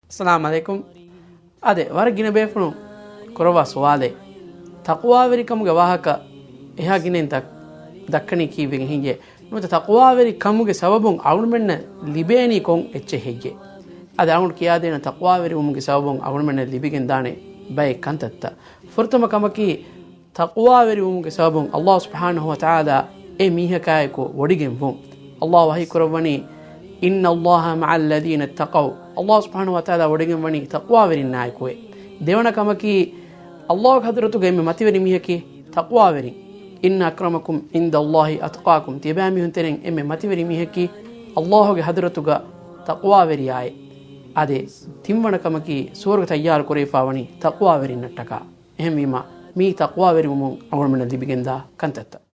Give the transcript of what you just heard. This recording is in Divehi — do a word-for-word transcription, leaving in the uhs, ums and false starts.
އައްސަލާމު ޢަލައިކުމް. އާދެ، ވަރަށް ގިނަ ބޭފުޅުން ކުރައްވާ ސުވާލެއް، ތަޤްވާވެރިކަމުގެ ވާހަކަ އެހާ ގިނައިން ދައް-، ދައްކަނީ ކީއްވެގެން ހެއްޔޭ؟ ނުވަތަ ތަޤްވާވެރި ކަމުގެ ސަބަބުން އަޅުމެންނަށް ލިބޭނީ ކޮން އެއްޗެއް ހެއްޔޭ؟ އަދި އަޅުގަނޑު ކިޔާދޭނަ ތަޤްވާވެރިވުމުގެ ސަބަބުން އަޅުމެންނަށް ލިބިގެންދާނެ ބައެއް ކަންތައްތައް. ފުރަތަމަ ކަމަކީ، ތަޤްވާވެރިވުމުގެ ސަބަބުން ﷲ ސުބްޙާނަހޫ ވަތަޢާލާ އެ މީހަކާއެކު ވޮޑިގެންވުން. ﷲ ވަޙީ ކުރައްވަނީ، إن الله مع الذين اتقوا. ﷲ ސުބްޙާނަހޫ ވަތަޢާލާ ވޮޑިގެންވަނީ ތަޤްވާވެރިންނާއެކުވެ. ދެވަނަ ކަމަކީ، ﷲގެ ޙަޟްރަތުގަ އެންމެ މަތިވެރި މީހަކީ ތަޤްވާވެރިން. إن أكرمكم عند الله أتقاكم. ތިޔަބައިމީހުން ތެރެއިން އެންމެ މަތިވެރި މީހަކީ ﷲގެ ޙަޟްރަތުގަ ތަޤްވާވެރިޔާއޭ. އާދެ، ތިންވަނަ ކަމަކީ، ސުވަރުގެ ތައްޔާރު ކުރެވިފަވަނީ ތަޤްވާވެރިންނަށްޓަކާ. އެހެންވީމަ، މީ ތަޤްވާވެރިވުމުން އަޅުގަނޑުމެންނަށް ލިބިގެންދާ ކަންތައްތައް.